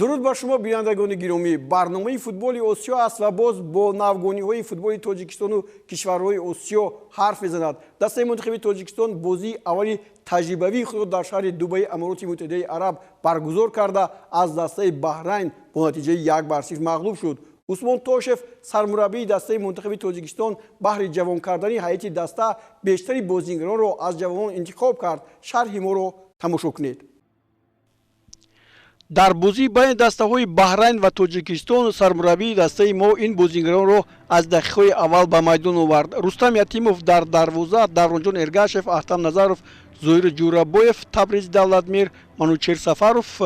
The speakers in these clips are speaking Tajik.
Дуруд бар шумо, бинандагони гиромӣ. Барномаи «Футболи Осиё» аст ва боз бо навгониҳои футболи Тоҷикистону кишварҳои Осиё ҳарф мезанад. Дастаи мунтахаби Тоҷикистон бозии аввали таҷрибавии худро дар шаҳри Дубаи Амороти Муттаҳидаи Араб баргузор карда, аз дастаи Баҳрайн бо натиҷаи 1-0 мағлуб шуд. Усмон Тошев, сармураббии дастаи мунтахаби Тоҷикистон, баҳри ҷавон кардани ҳайати даста бештари бозингаронро аз ҷавонон интихоб кард. Шарҳи моро тамошо кунед. Дар бозии байни дастаҳои Баҳрайн ва Тоҷикистон сармураббии дастаи мо ин бозингаронро аз дақиқаҳои аввал ба майдон овард: Рустам Ятимов дар дарвоза, Давронҷон Эргашев, Аҳтам Назаров, Зоир Ҷӯрабоев, Табриз Давлатмир, Манучер Сафаров,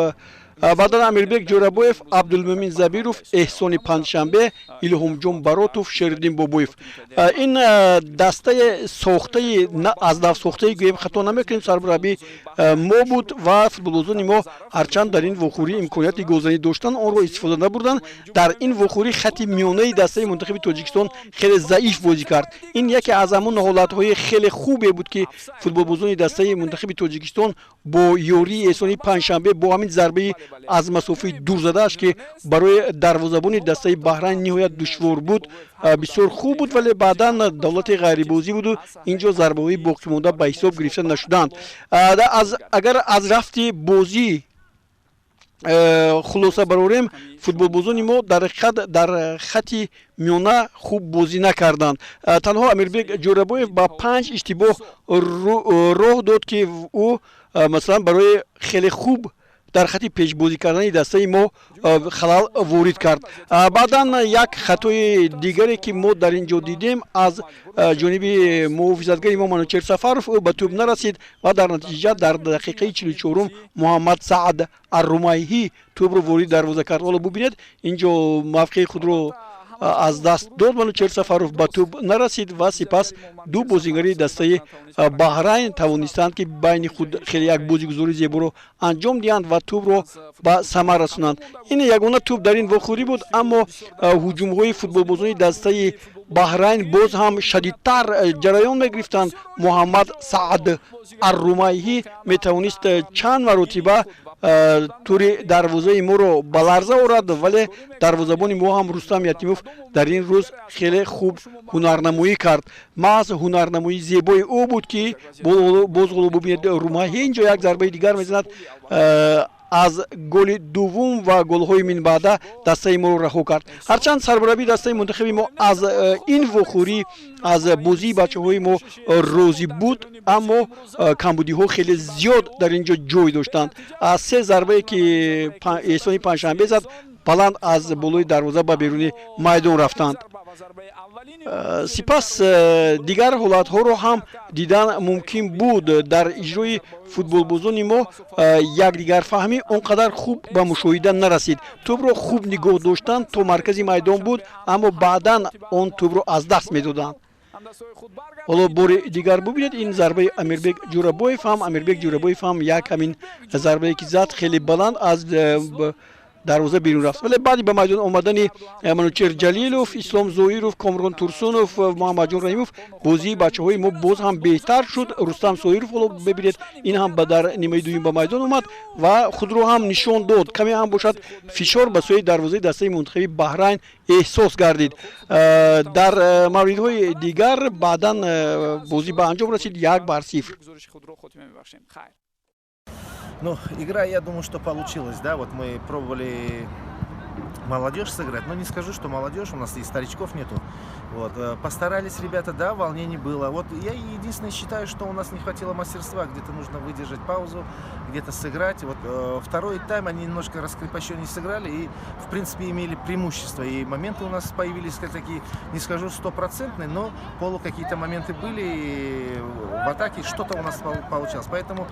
баъдан Амирбек Ҷӯрабоев, Абдулмӯмин Забиров, Эҳсони Панҷшанбе, Илҳомҷон Баротов, Шериддин Бобоев. Ин дастаи сохтаи аз навсохтаи гӯем, хато намекунем, сармураббӣ мо буд ва футболбозони мо, ҳарчанд дар ин вохӯрӣ имконияти голзанӣ доштанд, онро истифода набурданд. Дар ин вохӯрӣ хати миёнаи дастаи мунтахаби Тоҷикистон хеле заиф бозӣ кард. Ин яке аз ҳамон ҳолатҳои хеле хубе буд, ки футболбозони дастаи мунтахаби Тоҷикистон бо ёрии Эҳсони Панҷшанбе, бо ҳамин зарбаи аз масофаи дур задааш, ки барои дарвозабони дастаи Баҳрайн ниҳоят душвор буд, бисёр хуб буд, вале баъдан давлати ғайрибозӣ буду ин ҷо зарбаҳои боқимонда ба ҳисоб гирифта нашуданд. Агар аз рафти бозӣ хулоса барорем, футболбозони мо дар ҳақиқат дар хати миёна хуб бозӣ накарданд. Танҳо Амирбек Ҷӯрабоев ба панҷ иштибоҳ роҳ дод, ки ӯ масалан барои хеле хуб дар хати пешбозӣ кардани дастаи мо халал ворид кард. Баъдан як хатои дигаре, ки мо дар ин ҷо дидем, аз ҷониби муҳофизатгари мо Манучер Сафаров, ӯ ба тӯб нарасид ва дар натиҷа дар дақиқаи 44-ум Муҳаммад Саад Аррумайҳӣ тӯбро ворид дарвоза кард. Ҳоло бубинед, ин ҷо мавқеи худро аз даст дод Манучер Сафаров, ба тӯб нарасид ва сипас ду бозигари дастаи Баҳрайн тавонистанд, ки байни худ хеле як бозигузории зеборо анҷом диҳанд ва тӯбро ба самар расонанд. Ин ягона тӯб дар ин вохӯрӣ буд, аммо ҳуҷумҳои футболбозони дастаи Баҳрайн боз ҳам шадидтар ҷараён мегирифтанд. Муҳаммад Саад Аррумайҳӣ метавонист чанд маротиба тури дарвозаи моро ба ларза орад, вале дарвозабони мо ҳам, Рустам Ятимов, дар ин рӯз хеле хуб ҳунарнамоӣ кард. Маҳз ҳунарнамоии зебои ӯ буд, ки боз ҳоло бубинед, Румайҳӣ инҷо як зарбаи дигар мезанад. Аз голи дуввум ва голҳои минбаъда дастаи моро раҳо кард. Ҳарчанд сармураббии дастаи мунтахаби мо аз ин вохӯрӣ, аз бозии бачаҳои мо розӣ буд, аммо камбудиҳо хеле зиёд дар ин ҷо ҷой доштанд. Аз се зарбае, ки Эҳсони Панҷшанбе зад, баланд аз болои дарвоза ба беруни майдон рафтанд. Сипас дигар ҳолатҳоро ҳам дидан мумкин буд. Дар иҷрои футболбозони мо якдигарфаҳмӣ он қадар хуб ба мушоҳида нарасид. Тӯбро хуб нигоҳ доштан то маркази майдон буд, аммо баъдан он тӯбро аз даст медоданд. Ҳоло бори дигар бубинед, ин зарбаи Амирбек Ҷӯрабоев ҳам, Амирбек Ҷӯрабоев ҳам як ҳамин зарбае, ки зад, хеле баланд аз дарвоза берун рафт. Вале баъди ба майдон омадани Манучер Ҷалилов, Ислом Зоиров, Комрон Турсунов, Муҳаммадҷон Раҳимов бозии бачаҳои мо боз ҳам беҳтар шуд. Рустам Соиров, ҳоло бибинед, ин ҳам ба дар нимаи дуюм ба майдон омад ва худро ҳам нишон дод. Каме ҳам бошад, фишор ба сӯи дарвозаи дастаи мунтахаби Баҳрайн эҳсос гардид. Дар мавридҳои дигар баъдан бозӣ ба анҷом расид 1-0. Ну, игра, я думаю, что получилась, да, вот мы пробовали молодежь сыграть, но не скажу, что молодежь, у нас и старичков нету. Вот, постарались ребята, да, волнений было. Вот я единственное считаю, что у нас не хватило мастерства, где-то нужно выдержать паузу, где-то сыграть. Вот второй тайм они немножко раскрепощеннее сыграли и, в принципе, имели преимущество. И моменты у нас появились такие, не скажу стопроцентные, но полу какие-то моменты были, и в атаке что-то у нас получалось. Поэтому,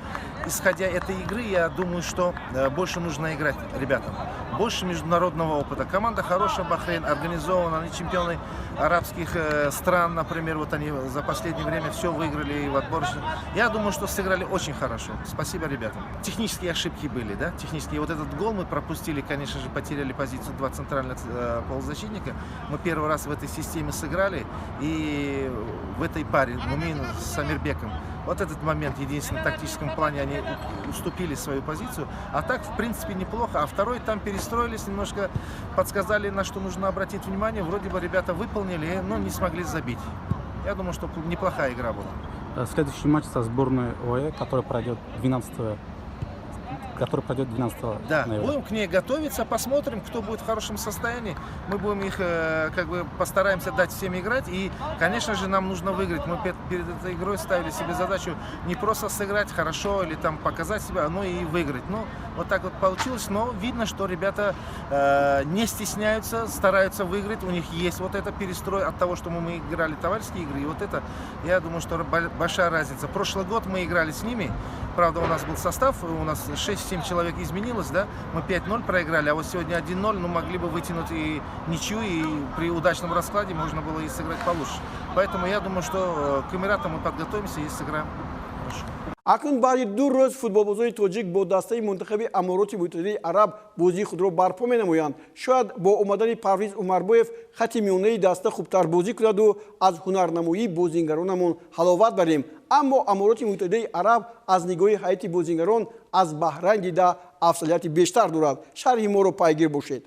исходя этой игры, я думаю, что больше нужно играть ребятам. Больше международного опыта. Команда хорошая, Бахрейн, организована, они чемпионы арабских стран, например, вот они за последнее время все выиграли в отборочных. Я думаю, что сыграли очень хорошо. Спасибо ребятам. Технические ошибки были, да, технические. Вот этот гол мы пропустили, конечно же, потеряли позицию два центральных полузащитника. Мы первый раз в этой системе сыграли, и в этой паре Мумин с Амирбеком. Вот этот момент, единственный, в тактическом плане они уступили свою позицию. А так, в принципе, неплохо. А второй там перестроили. Перестроились, немножко подсказали, на что нужно обратить внимание. Вроде бы ребята выполнили, но не смогли забить. Я думаю, что неплохая игра была. Следующий матч со сборной ОАЭ, который пройдет 12 который пройдет 12 Да, ноября. Будем к ней готовиться, посмотрим, кто будет в хорошем состоянии. Мы будем их, как бы постараемся дать всем играть. И, конечно же, нам нужно выиграть. Мы перед этой игрой ставили себе задачу не просто сыграть хорошо или там показать себя, но и выиграть. Ну, вот так вот получилось. Но видно, что ребята не стесняются, стараются выиграть. У них есть вот это перестрой от того, что мы играли товарищеские игры. И вот это, я думаю, что большая разница. Прошлый год мы играли с ними. Правда, у нас был состав, у нас 6-7 человек изменилось, да, мы 5-0 проиграли, а вот сегодня 1-0, ну, могли бы вытянуть и ничью, и при удачном раскладе можно было и сыграть получше. Поэтому я думаю, что к Эмиратам мы подготовимся и сыграем хорошо. Акнун баъди 2 рӯз футболбозони тоҷик бо дастаи мунтахаби Амороти Муттаҳидаи Араб бозии худро барпо менамоянд. Шояд бо омадани Парвиз Умарбоев хати миёнаи даста хубтар бозӣ кунаду аз ҳунарнамоии бозингаронамон ҳаловат барем, аммо Амороти Муттаҳидаи Араб аз нигоҳи ҳайати бозингарон аз Баҳрайн дида афзалияти бештар дорад. Шарҳи моро пайгир бошед.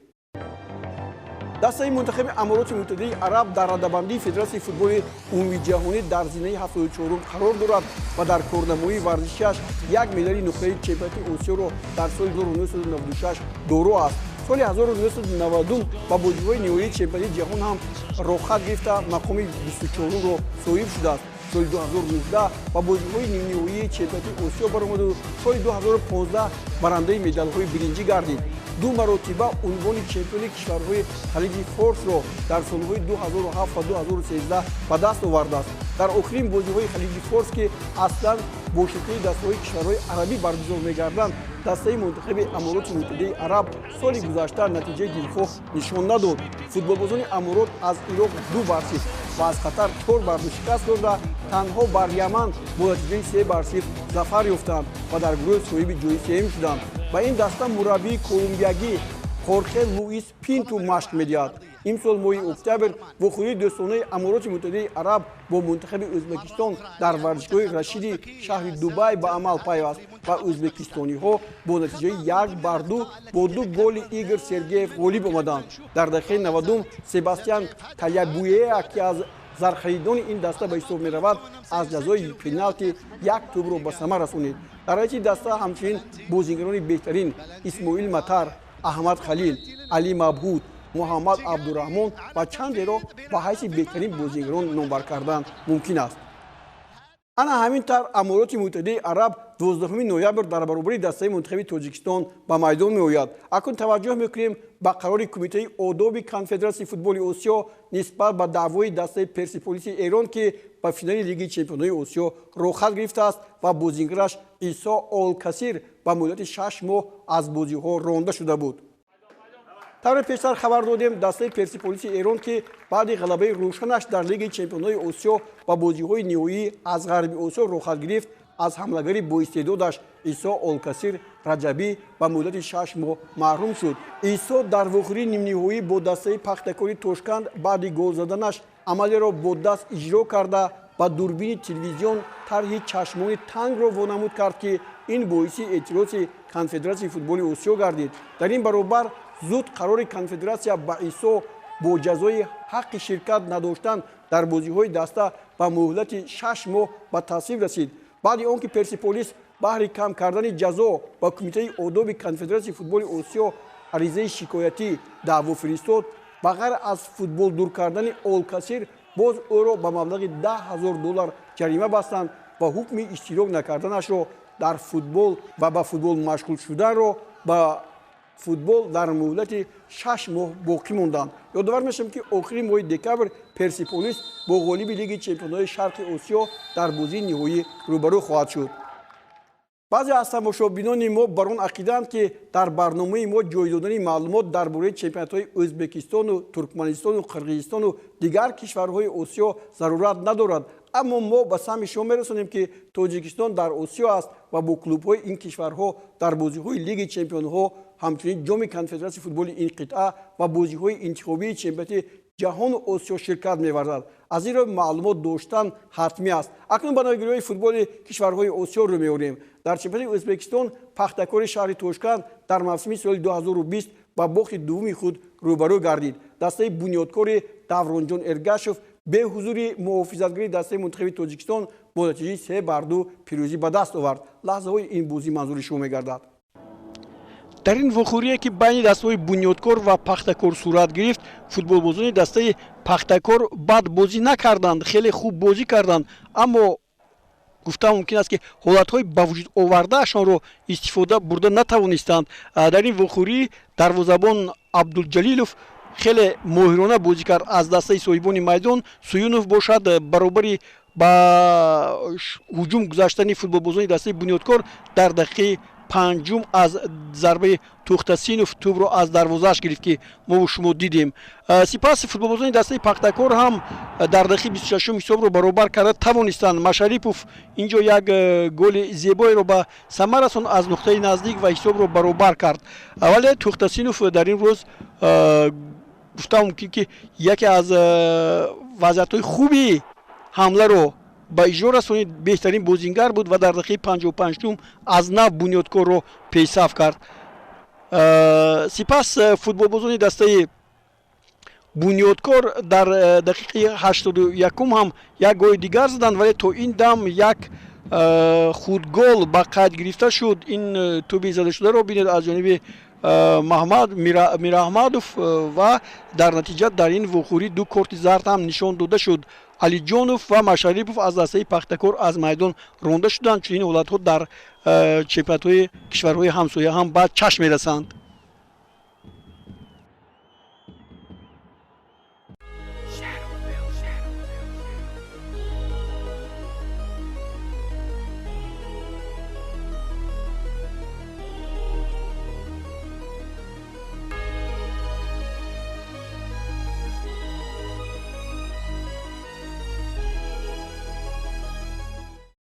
Дастаи мунтахаби Амороти Муттаҳидаи Араб дар радабандии Федератсияи футболи умумиҷаҳонӣ дар зинаи 74-ум қарор дорад ва дар корнамоии варзишиаш як медали нуқраи чемпионати Осиёро дар соли 1996 доро аст. Соли 1990 ба бозиҳои ниҳоии чемпионати ҷаҳон ҳам роҳхат гирифта, мақоми 24-умро соҳиб шудааст. Соли 2019 ба бозиҳои нимниҳоии чемпионати Осиё баромаду соли 2015 барандаи медалҳои биринҷӣ гардид. Ду маротиба унвони чемпиони кишварҳои Халиҷи Форсро дар солҳои 2007 ва 2013 ба даст овардааст. Дар охирин бозиҳои Халиҷи Форс, ки аслан бо ширкати дастаҳои кишварҳои арабӣ баргузор мегарданд, дастаи мунтахаби Амороти Муттаҳидаи Араб соли гузашта натиҷаи дилхоҳ нишон надод. Футболбозони Аморот аз Ироқ 2-0 ва аз Қатар 4-2 шикаст хӯрда, танҳо бар Яман бо натиҷаи 3-0 зафар ёфтанд ва дар гурӯҳ соҳиби ҷои сеюм шуданд. Ба ин даста мураббии колумбиягӣ Хорхе Луис Пинту машқ медиҳад. Имсол моҳи октябр вохӯрии дӯстонаи Амороти Муттаҳидаи Араб бо мунтахаби Ӯзбекистон дар варзишгоҳи Рашиди шаҳри Дубай ба амал пайваст ва ӯзбекистониҳо бо натиҷаи 1-2 бо ду голи Игор Сергеев ғолиб омаданд. Дар дақиқаи 90-ум Себастьян Талябуеа, ки аз зархаридони ин даста ба ҳисоб меравад, аз ҷазои пеналти як тӯбро ба самар расонид. Дар ҳайати даста ҳамчунин бозингарони беҳтарин Исмоил Матар, Аҳмад Халил, Али Мабҳуд, Муҳаммад Абдураҳмон ва чандеро ба ҳайси беҳтарин бозингарон номбар кардан мумкин аст. Ана ҳамин тавр, Амороти Муттаҳидаи Араб 12 ноябр дар баробари дастаи мунтахаби Тоҷикистон ба майдон меояд. Акнун таваҷҷӯҳ мекунем ба қарори Кумитаи одоби Конфедератсияи футболи Осиё нисбат ба даъвои дастаи Персиполиси Эрон, ки ба финали Лиги чемпионҳои Осиё роҳхат гирифтааст ва бозингараш Исо Олкасир ба муддати 6 моҳ аз бозиҳо ронда шуда буд. Тавре пештар хабар додем, дастаи Персиполиси Эрон, ки баъди ғалабаи рӯшанаш дар Лиги чемпионҳои Осиё ба бозиҳои ниҳоӣ аз Ғарби Осиё роҳхат гирифт, аз ҳамлагари боистеъдодаш Исо Олкасир Раҷабӣ ба муддати 6 моҳ маҳрум шуд. Исо дар вохӯрии нимниҳоӣ бо дастаи Пахтакори Тошканд баъди гол заданаш амалеро бо даст иҷро карда, ба дурбини телевизион тарҳи чашмони тангро вонамуд кард, ки ин боиси эътирози Конфедератсияи футболи Осиё гардид. Дар ин баробар зуд қарори конфедератсия ба Исо бо ҷазои ҳаққи ширкат надоштан дар бозиҳои даста ба муҳлати 6 моҳ ба тасвиб расид. Баъди он ки Персиполис баҳри кам кардани ҷазо ба Кумитаи одоби Конфедератсияи футболи Осиё аризаи шикоятӣ даъво фиристод, ба ғайр аз футбол дур кардани Олкасир, боз ӯро ба маблағи 10 000 доллар ҷарима бастанд ва ҳукми иштирок накарданашро дар футбол ва ба футбол машғул шуданро ба футбол дар муҳлати 6 моҳ боқӣ монданд. Ёдовар мешавем, ки охири моҳи декабр Персиполис бо ғолиби Лиги чемпионҳои Шарқи Осиё дар бозии ниҳоӣ рӯбарӯ хоҳад шуд. Баъзе аз тамошобинони мо бар он ақидаанд, ки дар барномаи мо ҷой додани маълумот дар бораи чемпионатҳои Ӯзбекистону Туркманистону Қирғизистону дигар кишварҳои Осиё зарурат надорад, аммо мо ба самъи шумо мерасонем, ки Тоҷикистон дар Осиё аст ва бо клубҳои ин кишварҳо дар бозиҳои Лиги чемпионҳо, ҳамчунин Ҷоми Конфедератсияи футболи ин қитъа ва бозиҳои интихобии чемпионати ҷаҳону Осиё ширкат меварзад. Аз ин рӯ маълумот доштан ҳатмӣ аст. Акнун ба навигириҳои футболи кишварҳои Осиё рӯ меорем. Дар чемпионати Ӯзбекистон Пахтакори шаҳри Тошканд дар мавсими соли 2020 Ба бохти дуввуми худ рӯбарӯ гардид. Дастаи Бунёдкори Давронҷон Эргашев бе ҳузури муҳофизатгари дастаи мунтахаби Тоҷикистон бо натиҷаи 3-2 пирӯзӣ ба даст овард. Лаҳзаҳои ин бозӣ манзури шумо мегардад. Дар ин вохӯрие, ки байни дастаҳои Бунёдкор ва Пахтакор сурат гирифт, футболбозони дастаи Пахтакор бад бозӣ накарданд, хеле хуб бозӣ карданд, аммо гуфта мумкин аст, ки ҳолатҳои ба вуҷуд овардаашонро истифода бурда натавонистанд. Дар ин вохӯрӣ дарвозабон Абдулҷалилов хеле моҳирона бозӣ кард. Аз дастаи соҳибони майдон Суюнов бошад, баробари ба ҳуҷум гузаштани футболбозони дастаи Бунёдкор, дар дақиқаи панҷум аз зарбаи Тухтасинов тӯбро аз дарвозааш гирифт, ки мо шумо дидем. Сипас футболбозони дастаи Пахтакор ҳам дар дақиқаи 26-ум ҳисобро баробар карда тавонистанд. Машарипов инҷо як голи зебоеро ба самар расон аз нуқтаи наздик ва ҳисобро баробар кард. Вале Тухтасинов дар ин рӯз, гуфта мумкин, ки яке аз вазъиятҳои хуби ҳамларо ба иҷро расонид, беҳтарин бозингар буд ва дар дақиқаи 55-ум аз нав Бунёдкорро пешсаф кард. Сипас футболбозони дастаи Бунёдкор дар дақиқаи 81-ум ҳам як голи дигар заданд, вале то ин дам як худгол ба қайд гирифта шуд. Ин тӯби задашударо бинед аз ҷониби Маҳмад Мираҳмадов ва дар натиҷа дар ин вохӯрӣ ду корти зард ҳам нишон дода шуд. Алиҷонов ва Машарипов аз дастаи Пахтакор аз майдон ронда шуданд. Чунин ҳолатҳо дар чемпионатҳои кишварҳои ҳамсоя ҳам ба чашм мерасанд.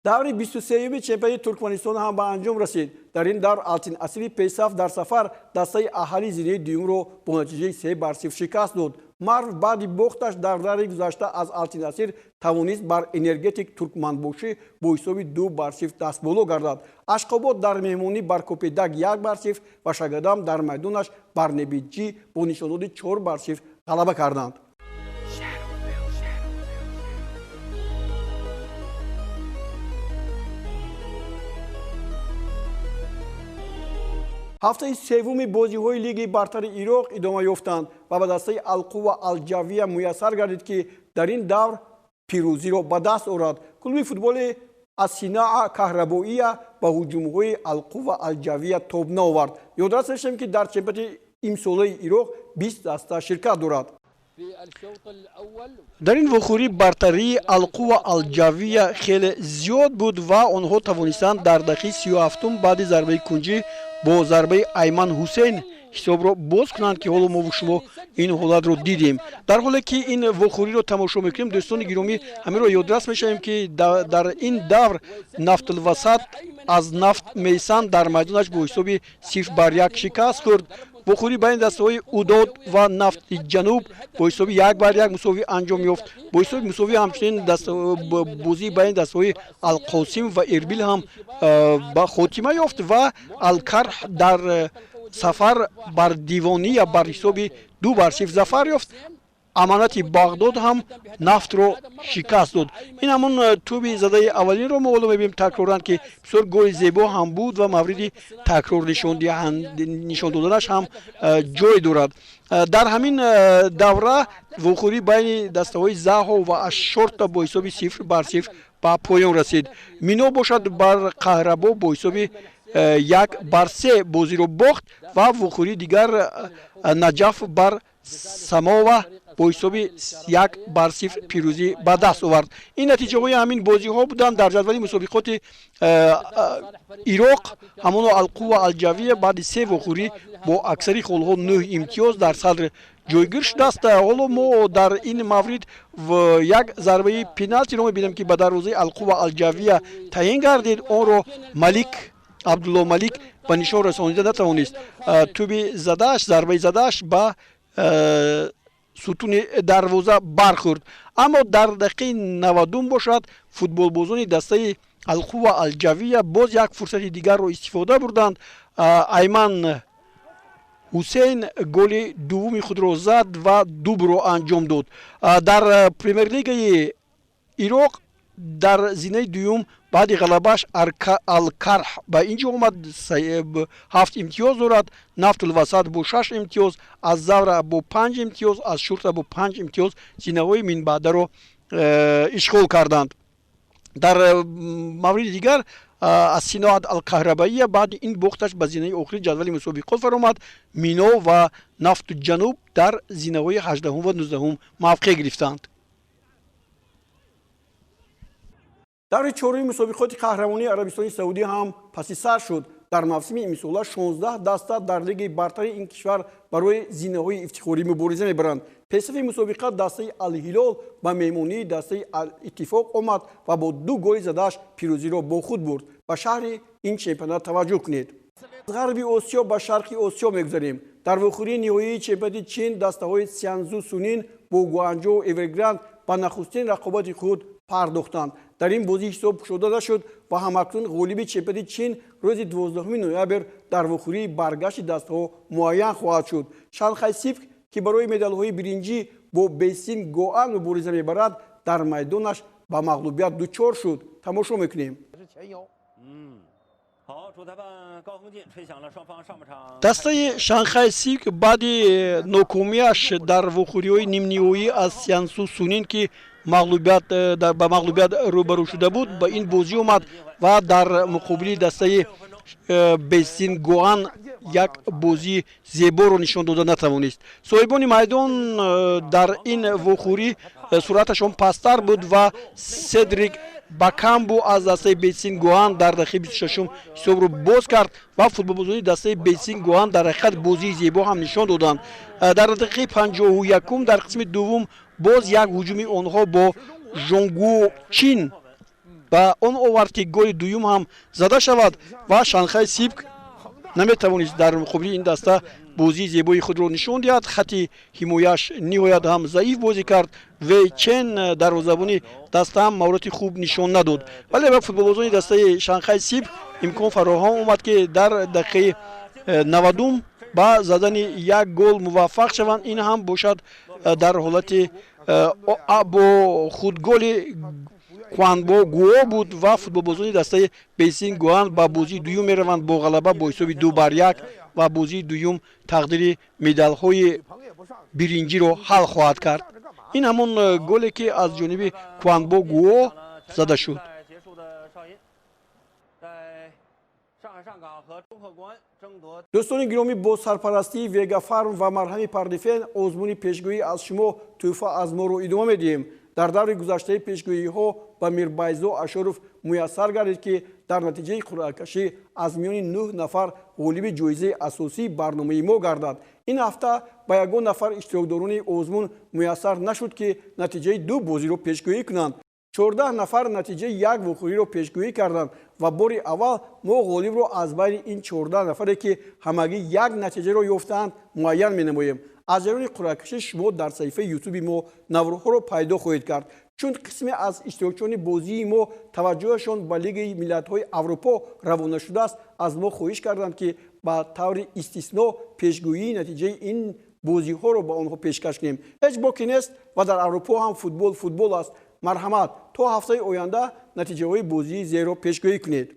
Даври 23-юми чемпионати Туркманистон ҳам ба анҷом расид. Дар ин давр Алтин Асри пешсаф дар сафар дастаи Аҳали зинаи дуюмро бо натиҷаи 3-0 шикаст дод. Марв баъди бохташ дар даври гузашта аз Алтин Асир тавонист бар Энергетик Туркманбошӣ бо ҳисоби 2-0 дастболо гардад. Ашқобод дар меҳмонӣ бар Копетдаг 1-0 ва Шагадам дар майдонаш бар Небитҷӣ бо нишондоди 4-0 ғалаба карданд. Ҳафтаи севуми бозиҳои Лигаи бартари Ироқ идома ёфтанд ва ба дастаи Алқува Алҷавия муяссар гардид, ки дар ин давр пирӯзиро ба даст орад. Клуби футболи Ассинаа Каҳрабоия ба ҳуҷумҳои Алқува Алҷавия тоб наовард. Ёдрас мешавем, ки дар чемпионати имсолаи Ироқ 20 даста ширкат дорад. Дар ин вохӯрӣ бартарии Алқува Алҷавия хеле зиёд буд ва онҳо тавонистанд дар дақиқаи 37-ум баъди зарбаи кунҷӣ бо зарбаи Айман Ҳусейн ҳисобро боз кунанд, ки ҳоло мову шумо ин ҳолатро дидем. Дар ҳоле ки ин вохӯриро тамошо мекунем, дӯстони гиромӣ, ҳаминро ёдрас мешавем, ки дар ин давр Нафтулвасат аз Нафт Мейсан дар майдонаш бо ҳисоби 0-1 шикаст хӯрд. Вохӯрӣ байни дастаҳои Удод ва Нафти Ҷануб бо ҳисоби 1-1 мусовӣ анҷом ёфт. Бо ҳисоби мусовӣ ҳамчунин бозии байни дастаҳои Алқосим ва Эрбил ҳам ба хотима ёфт ва Алкарҳ дар сафар бар Дивония бар ҳисоби 2-0 зафар ёфт. Аманати Бағдод ҳам Нафтро шикаст дод. Ин ҳамон тӯби задаи аввалинро мо ҳоло мебинем такроран, ки бисёр голи зебо ҳам буд ва мавриди такрор нишон доданаш ҳам ҷой дорад. Дар ҳамин давра вохӯрӣ байни дастаҳои Заҳо ва Ашшорта бо ҳисоби 0-0 ба поён расид. Мино бошад бар Қаҳрабо бо ҳисоби 1-3 бозиро бохт ва вохӯрии дигар Наҷаф бар Самова бо ҳисоби 1-0 пирӯзӣ ба даст овард. Ин натиҷаҳои ҳамин бозиҳо буданд. Дар ҷадвали мусобиқоти Ироқ ҳамоно Алқува Алҷавия баъди се вохӯрӣ бо аксари холҳо нӯҳ имтиёз дар садр ҷойгир шудааст. Ҳоло мо дар ин маврид як зарбаи пеналтиро мебинем, ки ба дарвозаи Алқува Алҷавия таъин гардид. Онро Малик Абдулло Малик ба нишон расонида натавонист. Тӯби задааш, зарбаи задааш ба сутуни дарвоза бархӯрд. Аммо дар дақиқаи 90-ум бошад, футболбозони дастаи Алқува Алҷавия боз як фурсати дигарро истифода бурданд. Айман Ҳусейн голи дуввуми худро зад ва дублро анҷом дод. Дар премер-лигаи Ироқ дар зинаи дуюм баъди ғалабааш Алкарҳ ба ин ҷо омад, 7 имтиёз дорад. Нафтулвасат бо 6 имтиёз, аз Завра бо 5 имтиёз, аз Шурта бо 5 имтиёз зинаҳои минбаъдаро ишғол карданд. Дар мавриди дигар аз Синоат Алқаҳрабаия баъди ин бохташ ба зинаи охири ҷадвали мусобиқот фаромад. Мино ва Нафту Ҷануб дар зинаҳои 18 ва 19 мавқеъ гирифтанд. Даври чоруми мусобиқоти қаҳрамонии Арабистони Саудӣ ҳам паси сар шуд. Дар мавсими имсола 16 даста дар лигаи бартари ин кишвар барои зинаҳои ифтихорӣ мубориза мебаранд. Пешсафи мусобиқа дастаи Алҳилол ба меҳмонии дастаи Алиттифоқ омад ва бо 2 голи задааш пирӯзиро бо худ бурд. Ба шаҳри ин чемпионат таваҷҷӯҳ кунед. Аз ғарби Осиё ба шарқи Осиё мегузарем. Дар вохӯрии ниҳоии чемпионати Чин дастаҳои Сянзу Сунин бо Гуанҷоу Эвергранд ба нахустин рақобати худ пардохтанд. Дар ин бозӣ ҳисоб кушода нашуд ва ҳамакнун ғолиби чемпионати Чин рӯзи 12 ноябр дар вохӯрии баргашти дастаҳо муайян хоҳад шуд. Шанхай Сипк, ки барои медалҳои биринҷӣ бо Бейсин Гоан мубориза мебарад, дар майдонаш ба мағлубият дучор шуд. Тамошо мекунем. Дастаи Шанхай Сипк баъди нокомиаш дар вохӯриҳои нимниҳоӣ аз Сянсу Сунин, ки ба мағлубият рӯбарӯ шуда буд, ба ин бозӣ омад ва дар муқобили дастаи Бейсин Гоан як бозии зеборо нишон дода натавонист. Соҳибони майдон дар ин вохӯрӣ суръаташон пасттар буд ва Седрик Бакамбу аз дастаи Бейсин Гоан дар дақиқаи 26 ҳисобро боз кард ва футболбозони дастаи Бейсин Гоан дар ҳақиқат бозии зебо ҳам нишон доданд. Дар дақиқаи 51 дар қисми дуввум боз як ҳуҷуми онҳо бо Жонгу Чин ба он овард, ки голи дуюм ҳам зада шавад ва Шанхай Сипк наметавонист дар муқобили ин даста бозии зебои худро нишон диҳад. Хати ҳимояш ниҳоят ҳам заиф бозӣ кард. Вей Чен дарвозабони даста ҳам маҳорати хуб нишон надод. Вале ба футболбозони дастаи Шанхай Сипк имкон фароҳам омад, ки дар дақиқаи 90 ба задани як гол муваффақ шаванд. Ин ҳам бошад дар ҳолати бо худголи Куанбо Гуо буд ва футболбозони дастаи Бейсин Гоан ба бозии дуюм мераванд бо ғалаба бо ҳисоби 2-1 ва бозии дуюм тақдири медалҳои биринҷиро ҳал хоҳад кард. Ин ҳамон голе, ки аз ҷониби Куанбо Гуо зада шуд. Дӯстони гиромӣ, бо сарпарастии Вегафарм ва марҳами Пардифен озмуни пешгӯӣ аз шумо тӯҳфа аз моро идома медиҳем. Дар даври гузаштаи пешгӯиҳо ба Мирбайзо Ашуров муяссар гардид, ки дар натиҷаи қуръакашӣ аз миёни 9 нафар ғолиби ҷоизаи асосии барномаи мо гардад. Ин ҳафта ба ягон нафар иштирокдорони озмун муяссар нашуд, ки натиҷаи 2 бозиро пешгӯӣ кунанд. 14 нафар натиҷаи як вохӯриро пешгӯӣ карданд ва бори аввал мо ғолибро аз байни ин 14 нафаре, ки ҳамагӣ як натиҷаро ёфтаанд, муайян менамоем. Аз ҷараёни қуръакашӣ шумо дар саҳифаи ютуби мо наворҳоро пайдо хоҳед кард, чун қисме аз иштирокчиёни бозии мо таваҷҷӯҳашон ба Лигаи миллатҳои Аврупо равона шудааст. Аз мо хоҳиш карданд, ки ба таври истисно пешгӯии натиҷаи ин бозиҳоро ба онҳо пешкаш кунем. Ҳеҷ боке нест ва дар Аврупо ҳам футбол футбол аст. Марҳамат, то ҳафтаи оянда натиҷаҳои бозии зерро пешгӯӣ кунед.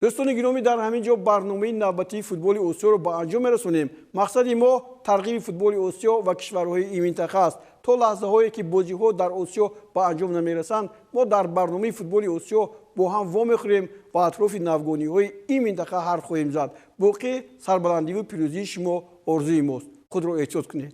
Дӯстони гиромӣ, дар ҳамин ҷо барномаи навбатии футболи Осиёро ба анҷом мерасонем. Мақсади мо тарғиби футболи Осиё ва кишварҳои ин минтақа аст. То лаҳзаҳое ки бозиҳо дар Осиё ба анҷом намерасанд, мо дар барномаи футболи Осиё бо ҳам вомехӯрем ва атрофи навгониҳои ин минтақа ҳарф хоҳем зад. Боқӣ сарбаландиву пирӯзии шумо орзуи мост. Худро эҳтиёт кунед.